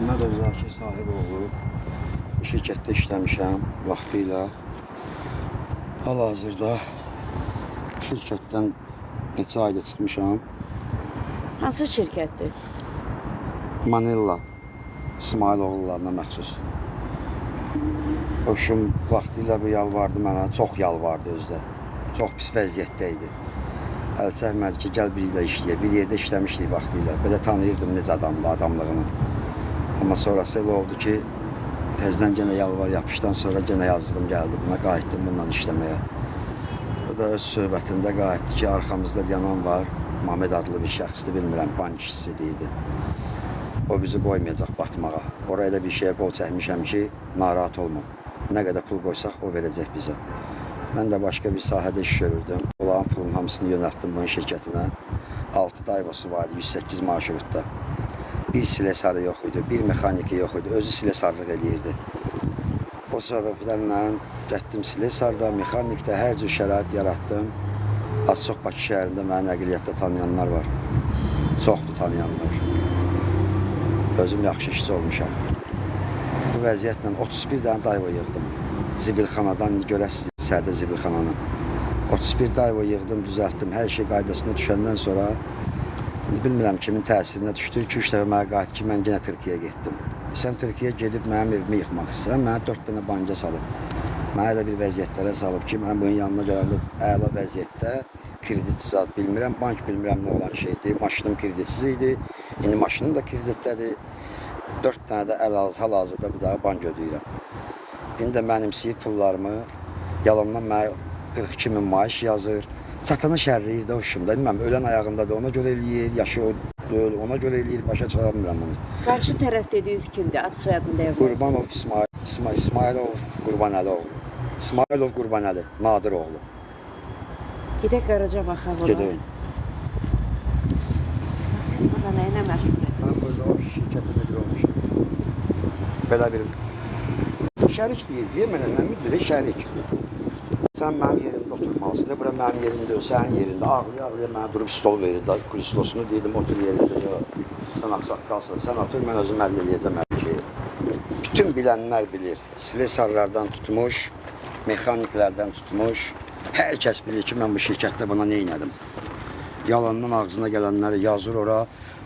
Məmmədov Zakir Sahiboğlu. Bu şirkətdə işləmişəm vaxtilə. Hal-hazırda şirkətdən neçə ayda çıxmışam. Hansı şirkətdir? Manilla İsmailoğullarına məxsus. Qoşum vaxtilə bu yalvardı mənə, çox yalvardı özdə. Çox pis vəziyyətdə idi. Əl çəkmədi ki, gəl bir də işləyək. Bir yerdə işləmişdik vaxtilə. Belə tanıyırdım necə adamdı, adamlığını. Amma sonrası elə oldu ki, təzədən genə yalvar yapışdan sonra genə yazdığım gəldi buna, qayıtdım bununla işləməyə. O da öz söhbətində qayıtdı ki, arxamızda dayanan var, Mamed adlı bir şəxsdir, bilmirəm, bank işçisi deyildi. O bizi qoymayacaq batmağa. Ora elə bir şeyə qol çəkmişəm ki, narahat olma. Nə qədər pul qoysaq o verəcək bizə. Mən də başqa bir sahədə iş görürdüm. Onların pulun hamısını yönəltdim bunun şirkətinə. 6 dayvosu var idi, 108 marşrutda. Bir silesarı yox idi, bir mexaniki yox idi. Özü silesarlıq eləyirdi. O səbəbdən getdim silesarda, mexanikdə hər cür şərait yaratdım. Az-çox Bakı şəhərində məni nəqliyyatda tanıyanlar var. Çoxdur tanıyanlar. Özüm yaxşı işçi olmuşam. Bu vəziyyətlə 31 dənə dayvo yığdım. Zibilxanadan indi görəsiniz içəridə zibilxananı. 31 dayvo yığdım, düzəltdim. Hər şey qaydasına düşəndən sonra indi bilmirəm kimin təsirinə düşdü. 2-3 dəfə mənə qayıtdı ki, mən yenə Türkiyəyə getdim. Sən Türkiyəyə gedib mənim evimi yıxmaq istəyirsən, mənə 4 dənə banka salıb. Mənə elə bir vəziyyətlərə salıb ki, mən bunun yanına gələndə əla vəziyyətdə kredit zad bilmirəm, bank bilmirəm nə olan şeydir. Maşınım kreditsiz idi. İndi maşınım da kreditdədir. 4 dənə də hal-hazırda bu daha bank ödəyirəm. İndi də mənimsəyib pullarımı yalandan mənə 42 min maaş yazır. Çatanı şərləyir də o işimdə. Bilməm, ölən ayağındadır, ona görə eləyir, yaşı o deyil, ona görə eləyir, başa çıxa bilmirəm bunu. Qarşı tərəf dediyiniz kimdir? Ad soyadını deyə bilərsiniz. Qurbanov İsmail, İsmailov Qurbanəli oğlu. İsmailov Qurbanəli, Nadir oğlu. Gedək qaraca baxaq ona. Gedək. Siz burada nə ilə məşğul edirsiniz? Mən burada o şirkətə müdür olmuşam. Belə bir şərik deyir, deyə mənə nə müdürü şərik. Sən mənim yerimdə oturmalısın, bura mənim yerim deyil, sənin yerində. Ağlaya-ağlaya mənə durub stol verirdi, krislosunu deyirdim, otur yerində. Yox, sən ağsaqqalsın, sən otur, mən özüm həll eləyəcəm hər şeyi. Bütün bilənlər bilir. Slesarlardan tutmuş, mexaniklərdən tutmuş. Hər kəs bilir ki, mən bu şirkətdə buna nə elədim. Yalandan ağzına gələnləri yazır ora.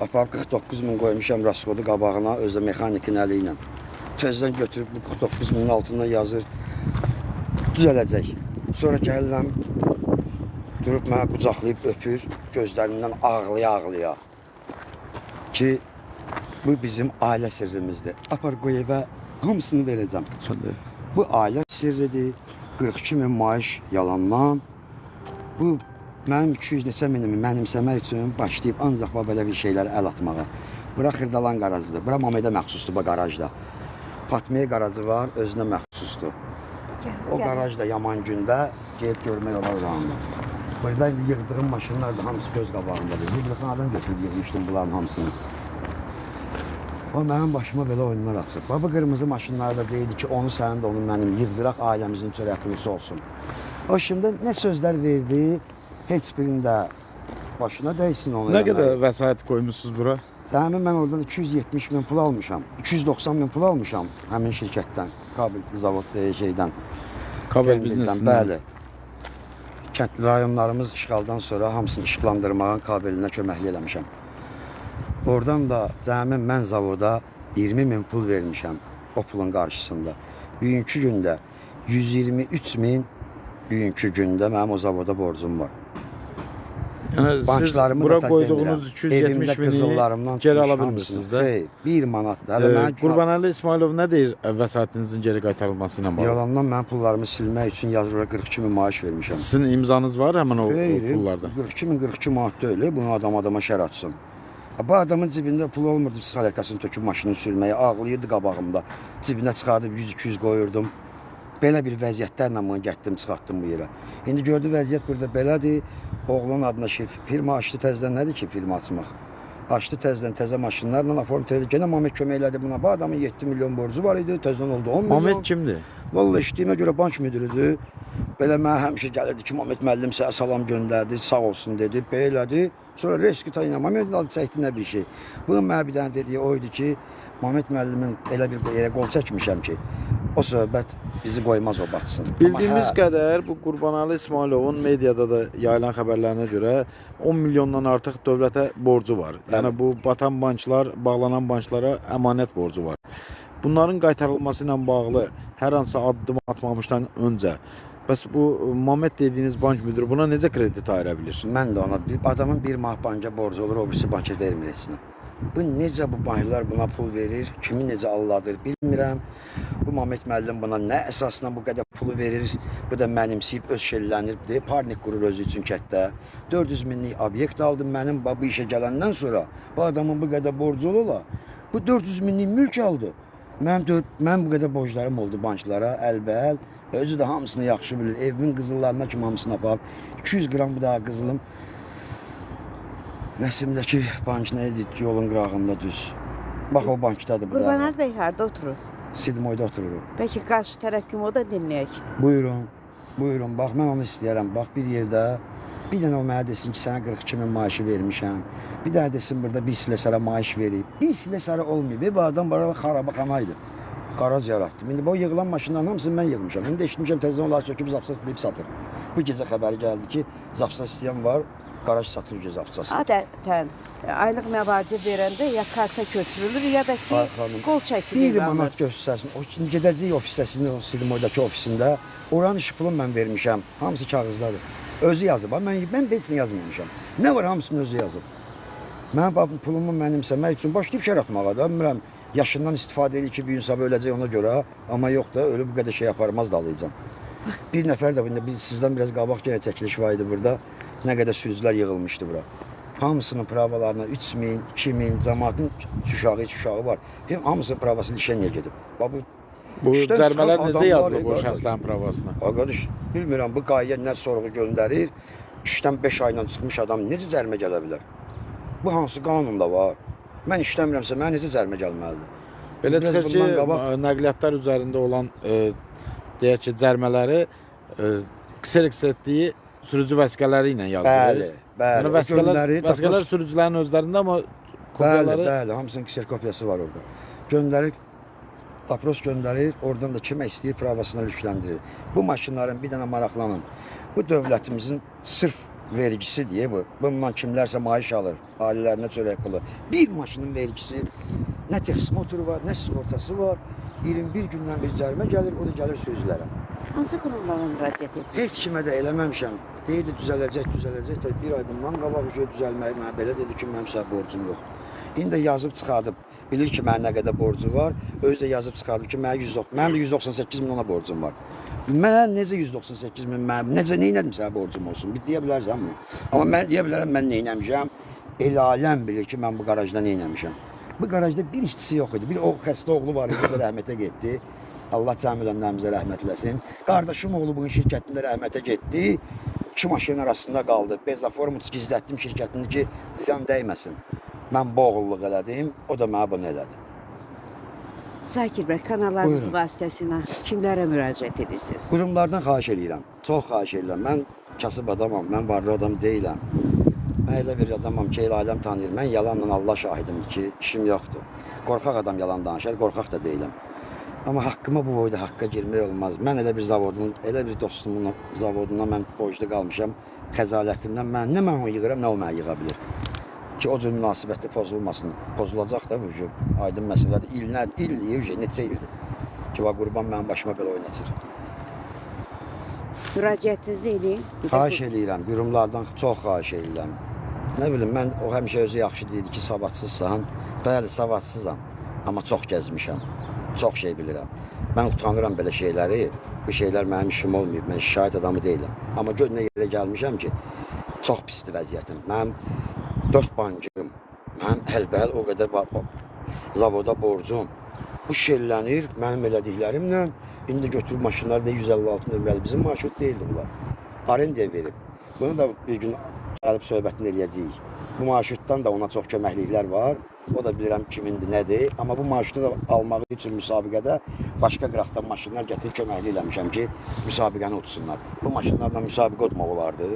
Aparıb 49 min qoymuşam rasxodu qabağına, özü də mexanikin əli ilə. Tezdən götürüb bu 49 minin altından yazır. Düzələcək. Sonra gəlirəm, durub mənə qucaqlayıb öpür, gözlərimdən ağlaya-ağlaya ki, bu bizim ailə sirrimizdir. Apar qoy evə, hamısını verəcəm. Bu ailə sirridir. 42 min maaş yalandan. Bu mənim 200 neçə minimi mənimsəmək üçün başlayıb ancaq bax belə bir şeylərə əl atmağa. Bura Xırdalan qarajıdır. Bura Mamedə məxsusdur bu qarajda. Fatmiyə qarajı var, özünə məxsusdur. Gəl, O gəl. qaraj da yaman gündə gəlib görmək olar oranı. Burada indi yığdığım maşınlar da hamısı göz qabağındadır. Zibilxanadan götürüb yığmışdım bunların hamısını. O mənim başıma belə oyunlar açıb. Bax bu qırmızı maşınları da deyildi ki, onu sənin də onu mənim yığdıraq ailəmizin çörək olsun. O şimdi nə sözlər verdi, heç birində başına dəysin onu. Nə eləmək. qədər vəsait qoymusunuz bura? Təmin mən oradan 270 min pul almışam. 290 min pul almışam həmin şirkətdən, kabel zavod şeydən. Kabel Tendirdən, biznesindən. Bəli. Kənd rayonlarımız işğaldan sonra hamısını işıqlandırmağın kabelinə köməklik eləmişəm. Oradan da cəmi mən zavoda 20 min pul vermişəm o pulun qarşısında. Bugünkü gündə 123 min bugünkü gündə mənim o zavoda borcum var. Yəni siz Banklarımı bura da qoyduğunuz demirəm. 270 Evimdə qızıllarımdan mini geri tutmuş ala bilmirsiniz hamısını. də. Xeyr, bir manat da. Hələ mənə Qurbanəli İsmailov nə deyir vəsaitinizin geri qaytarılması ilə bağlı? Yalandan mənim pullarımı silmək üçün yazır ora 42 min maaş vermişəm. Sizin imzanız var həmin o Xeyr, pullarda. 42 min 42 manat deyil, bunu adam adama şər atsın. Bu adamın cibində pul olmurdu, psixolikasını töküb maşını sürməyə, ağlayırdı qabağımda. Cibinə çıxardıb 100-200 qoyurdum. Belə bir vəziyyətlərlə bunu getdim, çıxartdım bu yerə. İndi gördü vəziyyət burada belədir. Oğlunun adına firma açdı təzədən, nədir ki firma açmaq? Açdı təzədən təzə maşınlarla aform elədi. Genə Mamet kömək elədi buna. Bu adamın 7 milyon borcu var idi, təzədən oldu 10 milyon. Mamet kimdir? Vallahi eşitdiyimə görə bank müdürüdür. Belə mənə həmişə gəlirdi ki, Mamet müəllim sənə salam göndərdi, sağ olsun dedi, belə elədi. Sonra reskita ilə Mamet adı çəkdi nə bir şey. Bunun mənə bir dənə dediyi o idi ki, Mamet müəllimin elə bir yerə qol çəkmişəm ki, o söhbət bizi qoymaz o batsın. Amma Bildiyimiz hə, qədər bu Qurbanəli İsmayılovun mediada da yayılan xəbərlərinə görə 10 milyondan artıq dövlətə borcu var. Yəni bu batan banklar, bağlanan banklara əmanət borcu var. Bunların qaytarılması ilə bağlı hər hansı addım atmamışdan öncə bəs bu Mamet dediyiniz bank müdiri buna necə kredit ayıra bilir? Mən də ona bir adamın bir manat banka borcu olur, o birisi banka vermir heç nə. Bu necə bu banklar buna pul verir, kimi necə alladır bilmirəm. Bu Mamet müəllim buna nə əsasla bu qədər pulu verir? Bu da mənimsəyib öz şellənir, deyib parnik qurur özü üçün kətdə. 400 minlik obyekt aldım mənim bu işə gələndən sonra. Bu adamın bu qədər borcu ola. Bu 400 minlik mülk aldı. Mənim bu qədər borclarım oldu banklara, əlbəəl. Özü də hamısını yaxşı bilir. Evimin qızıllarına kimi hamısını aparıb. 200 qram bu daha qızılım. Nəsimdəki bank nə idi? Yolun qırağında düz. Bax o bankdadır bu da. Qurbanəli bəy harda oturur? Sidmoyda otururuq. Bəlkə qarşı tərəf kim o da dinləyək. Buyurun. Buyurun. Bax mən onu istəyirəm. Bax bir yerdə bir dənə o mənə desin ki, sənə 42 min maaşı vermişəm. Bir dənə desin burada bir silesara maaş verib. Bir silesara olmayıb. Bu adam burada xarabaxana idi. Qaraj yaratdım. İndi bu yığılan maşınların hamısını mən yığmışam. İndi eşitmişəm təzədən onlar söküb zapsas deyib satır. Bu gecə xəbəri gəldi ki, zapsas istəyən var, qaraj satır ki, zapsas. Adətən aylıq məvacib verəndə ya karta köçürülür ya da ki Ay xanım, qol çəkiliyi Bir manat göstərsin. O şimdi gedəcəyik ofisdəsində, o Sidmoydakı ofisində. Oranın iş pulunu mən vermişəm. Hamısı kağızdadır. Özü yazıb. Mən heç nə yazmamışam. Nə var hamısını özü yazıb. Mən bax pulumu mənimsəmək üçün başlayıb şər atmağa da. Bilmirəm, yaşından istifadə edir ki, bir gün sabah öləcək ona görə. Amma yox da, ölüb bu qədər şey aparmaz da alacağam. Bir nəfər də biz sizdən biraz qabaq yenə çəkiliş var idi burada. Nə qədər sürücülər yığılmışdı bura. Hamısının pravalarına 3000, 2000, cəmaatın uşağı var. Hem hamısının pravası lişeniyə gedib. Bax bu Bu işdən çıxan cərmələr necə adamlar, yazılıb o qardaş. şəxslərin pravasına? Qardaş, bilmirəm bu qayyə nə sorğu göndərir. İşdən 5 ayla çıxmış adam necə cərimə gələ bilər? Bu hansı qanunda var? Mən işləmirəmsə mənə necə cərimə gəlməlidir? Belə Biraz çıxır ki, bundan qabaq- nəqliyyatlar üzərində olan deyək ki, cərmələri kserks etdiyi sürücü vəsiqələri ilə yazdırır. Bəli, bəli. Yəni O vəsiqələr, göndərir, vəsiqələr dapros- sürücülərin özlərində, amma Bəli, kopyaları bəli, hamısının kserkopiyası var orada. Göndərir, dapros göndərir, oradan da kimə istəyir pravasına yükləndirir. Bu maşınların bir dənə maraqlanın. Bu dövlətimizin sırf vergisi deyə bu. Bundan kimlərsə maaş alır, ailələrinə çörək pulu. Bir maşının vergisi nə texmotoru var, nə sığortası var. 21 gündən bir cərimə gəlir, o da gəlir sürücülərə. Hansı qurumlara müraciət edirsiniz? Heç kimə də eləməmişəm. Deyirdi düzələcək, düzələcək. də bir ay bundan qabaq ki, düzəlməyi mənə belə dedi ki, mənim sənə borcum yoxdur. İndi də yazıb çıxardıb, bilir ki, mənim nə qədər borcum var. Özü də yazıb çıxardıb ki, mənə 190, mənim də 198 min ona borcum var. Mənə necə 198 min, mənim necə nə etdim sənə borcum olsun? Bir deyə bilərsən bunu. Amma mən deyə bilərəm mən nə etmişəm. El aləm bilir ki, mən bu qarajda nə etmişəm. Bu qarajda bir işçisi yox idi. Bir o xəstə oğlu var idi, o da rəhmətə getdi. Allah cəm ölənlərimizə rəhmət eləsin. Qardaşım oğlu bunun şirkətində rəhmətə getdi. İki maşının arasında qaldı. Bezaformu gizlətdim şirkətini ki, ziyan dəyməsin. Mən bu oğulluq elədim, o da mənə bunu elədi. Zakir bəy, kanallarınız Buyurun. vasitəsilə kimlərə müraciət edirsiniz? Qurumlardan xahiş eləyirəm. Çox xahiş eləyirəm. Mən kasıb adamam, mən varlı adam deyiləm. Mən elə bir adamam ki, el aləm tanıyır. Mən yalanla Allah şahidimdir ki, işim yoxdur. Qorxaq adam yalan danışar, qorxaq da deyiləm. Amma haqqıma bu boyda haqqa girmək olmaz. Mən elə bir zavodun, elə bir dostumun zavoduna mən borclu qalmışam. Xəcalətimdən mən nə mən onu yığıram, nə o məni yığa bilir. Ki o cür münasibətdə pozulmasın. Pozulacaq da bu ki, aydın məsələdir. İllər, il, neçə ildir ki, va qurban mənim başıma belə oyun açır. Müraciətinizi eləyin. Bir də Xahiş eləyirəm, qurumlardan çox xahiş eləyirəm. Nə bilim, mən o həmişə özü yaxşı deyirdi ki, savadsızsan. Bəli, savadsızam, amma çox gəzmişəm, çox şey bilirəm. Mən utanıram belə şeyləri. Bu şeylər mənim işim olmayıb, mən şikayət adamı deyiləm. Amma gör nə yerə gəlmişəm ki, çox pisdir vəziyyətim. Mənim 4 bankım, mənim əlbəl o qədər zavoda borcum. Bu şellənir mənim elədiklərimlə. İndi götürüb maşınları da 156 nömrəli bizim marşrut deyildi bunlar. Arendaya verib. Bunu da bir gün gəlib söhbətini eləyəcəyik. Bu marşrutdan da ona çox köməkliklər var. O da bilirəm kimindir, nədir. Amma bu marşrutu da almağı üçün müsabiqədə başqa qıraqdan maşınlar gətirib köməklik eləmişəm ki, müsabiqəni utsunlar. Bu maşınlarla müsabiqə utmaq olardı.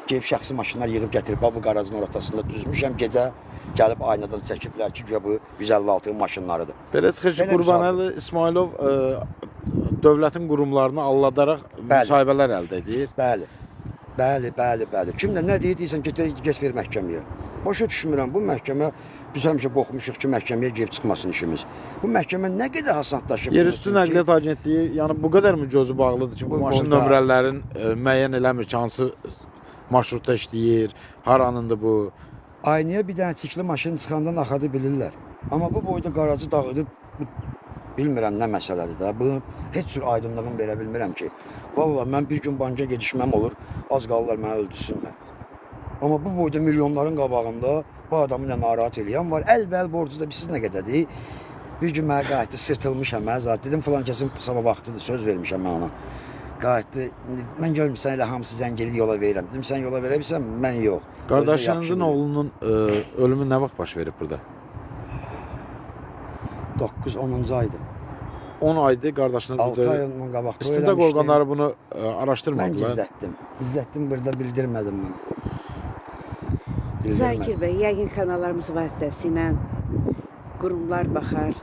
Gedib şəxsi maşınlar yığıb gətirib bax bu qarajın ortasında düzmüşəm. Gecə gəlib aynadan çəkiblər ki, güya bu 156 maşınlarıdır. Belə çıxır ki, Belə Qurbanəli İsmayılov dövlətin qurumlarını aldadaraq Bəli. müsahibələr əldə edir. Bəli. Bəli, bəli, bəli. Kim də nə deyir, deyirsən get, get ver məhkəməyə. Başa düşmürəm, bu məhkəmə biz həmişə qorxmuşuq ki, məhkəməyə girib çıxmasın işimiz. Bu məhkəmə nə qədər asanlaşıb. Yerüstü Nəqliyyat Agentliyi yəni bu qədərmi gözü bağlıdır ki, bu Bu maşın boyda- nömrələrin müəyyən eləmir ki, hansı marşrutda işləyir, haranındır bu. Aynaya bir dənə çirkli maşın çıxanda naxadı bilirlər. Amma bu boyda qarajı dağıdıb bilmirəm nə məsələdir də. Bu heç cür aydınlığını verə bilmirəm ki. Vallahi mən bir gün banka gedişməm olur, az qalırlar məni öldürsünlər. Amma bu boyda milyonların qabağında bu adamı nə narahat eləyən var. Əlbəl borcu da bilirsiz nə qədərdir. Bir gün mənə qayıtdı, sırtılmışam mən zat. Dedim filan kəsin sabah vaxtıdır, söz vermişəm mən ona. Qayıtdı, indi mən görmürsən elə hamısı zəng eləyir yola verirəm. Dedim sən yola verə bilsən, mən yox. Özü də yaxşı Qardaşınızın bilir. oğlunun ölümü nə vaxt baş verib burada? 9-10-cu aydır. 10 aydır qardaşınız 6 burada. ay ondan qabaq toy İstintaq eləmişdim. orqanları bunu Mən araşdırmadılar. gizlətdim. Gizlətdim, burada bildirmədim bunu. Zakir Bildirmədim. bəy, yəqin kanallarımız vasitəsilə qurumlar baxar,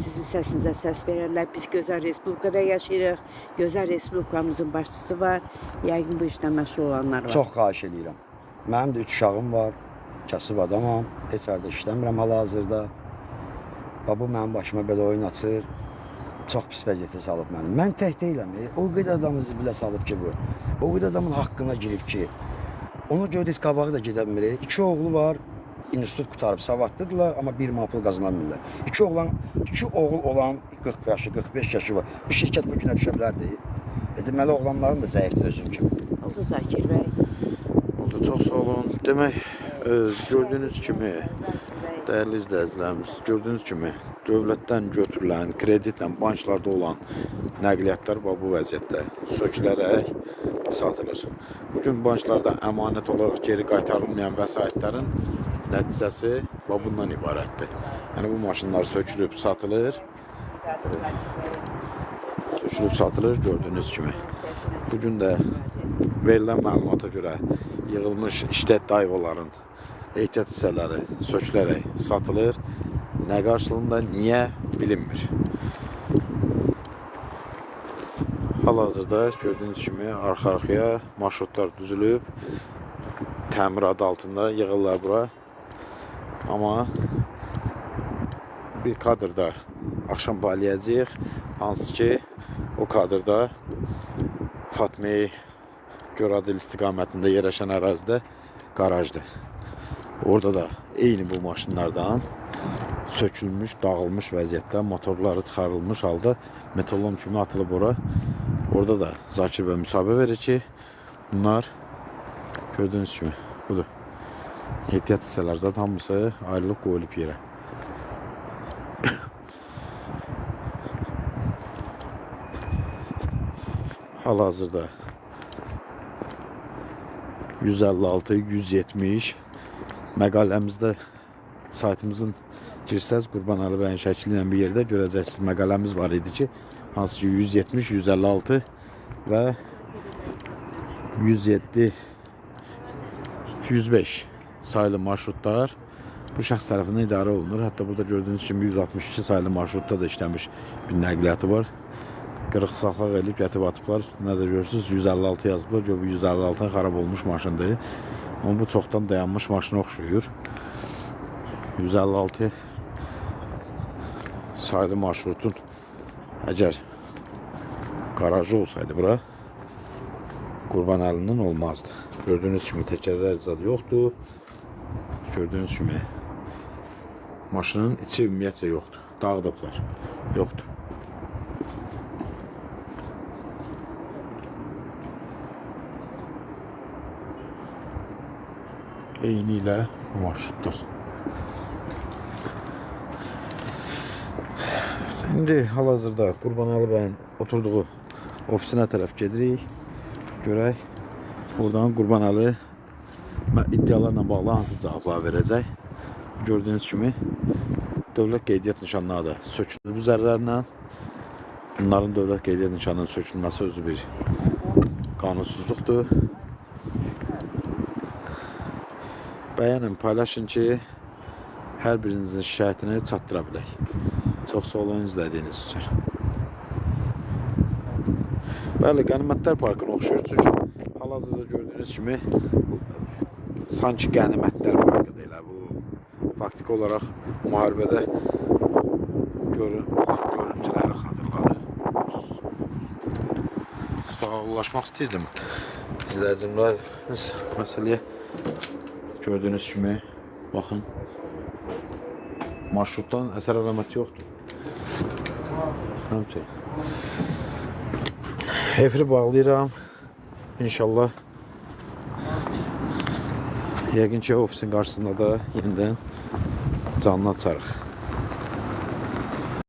sizin səsinizə səs verərlər. Biz gözəl respublikada yaşayırıq. Gözəl respublikamızın başçısı var. Yəqin bu işlə məşğul olanlar var. Çox xahiş eləyirəm. Mənim də 3 uşağım var. Kasıb adamam. Heç harda işləmirəm hal-hazırda. Və bu mənim başıma belə oyun açır. Çox pis vəziyyətə salıb məni. Mən tək deyiləm. O qədər adamı zibilə salıb ki bu. O qədər adamın haqqına girib ki. Ona görə də heç qabağı da gedə bilmirik. İki oğlu var. İnstitut qurtarıb savadlıdırlar, amma bir manat pul qazana bilmirlər. İki oğlan, iki oğul olan 40 yaşı, 45 yaşı var. Bu şirkət bu günə düşə bilərdi. Deməli oğlanların da zəifdir özün kimi. Oldu Zakir bəy. Oldu, çox sağ olun. Demək, gördüyünüz kimi dəyərli izləyicilərimiz, gördüyünüz kimi dövlətdən götürülən kreditlə banklarda olan nəqliyyatlar bax bu vəziyyətdə sökülərək satılır. Bu gün banklarda əmanət olaraq geri qaytarılmayan vəsaitlərin nəticəsi bax bundan ibarətdir. Yəni bu maşınlar sökülüb satılır, sökülüb satılır gördüyünüz kimi. Bu gün də verilən məlumata görə yığılmış işlət dayvaların ehtiyat hissələri sökülərək satılır. Nə qarşılığında, niyə bilinmir. Hal-hazırda gördüyünüz kimi arxa-arxaya marşrutlar düzülüb. Təmir adı altında yığırlar bura. Amma bir kadrda axşam bağlayacağıq. Hansı ki o kadrda Fatmeyi Göradil istiqamətində yerləşən ərazidə qarajdır. Orada da eyni bu maşınlardan sökülmüş, dağılmış vəziyyətdə, motorları çıxarılmış halda metallom kimi atılıb ora. Orada da Zakir bəy müsahibə verir ki, bunlar gördüyünüz kimi budur. Ehtiyat hissələri zat hamısı ayrılıb qoyulub yerə. Hal-hazırda 156, 170 məqaləmizdə saytımızın girsəz Qurbanəli bəyin şəkli ilə bir yerdə görəcəksiniz. Məqaləmiz var idi ki, hansı ki 170, 156 və 107, 105 sayılı marşrutlar bu şəxs tərəfindən idarə olunur. Hətta burada gördüyünüz kimi 162 sayılı marşrutda da işləmiş bir nəqliyyatı var. Qırıq saxlaq elib gətirib atıblar. Üstünə də görürsünüz 156 yazıblar. Gör bu 156 xarab olmuş maşındır. Amma bu çoxdan dayanmış maşına oxşuyur. 156 sayılı marşrutun əgər qarajı olsaydı bura Qurbanəlinin olmazdı. Gördüyünüz kimi təkərlər zad yoxdur. Gördüyünüz kimi maşının içi ümumiyyətcə yoxdur. Dağıdıblar. Yoxdur. Eynilə bu marşrutdur. İndi hal-hazırda Qurbanəli bəyin oturduğu ofisinə tərəf gedirik. Görək oradan Qurbanəli iddialarla bağlı hansı cavablar verəcək. Gördüyünüz kimi dövlət qeydiyyat nişanları da sökülür bu zərrlərlə. Bunların dövlət qeydiyyat nişanının sökülməsi özü bir qanunsuzluqdur. Bəyənin, paylaşın ki, hər birinizin şikayətini çatdıra bilək. Çox sağ olun izlədiyiniz üçün. Bəli, Qənimətlər Parkına oxşuyur. Çünki hal-hazırda gördüyünüz kimi sanki Qənimətlər Parkıdır elə bu. Faktiki olaraq müharibədə olan görüntüləri xatırladır. Sağollaşmaq istəyirdim. İzləyicilərimiz məsələyə gördüyünüz kimi baxın marşrutdan əsər əlaməti yoxdur. Həmçinin. Efiri bağlayıram. İnşallah yəqin ki ofisin qarşısında da yenidən canlı açarıq.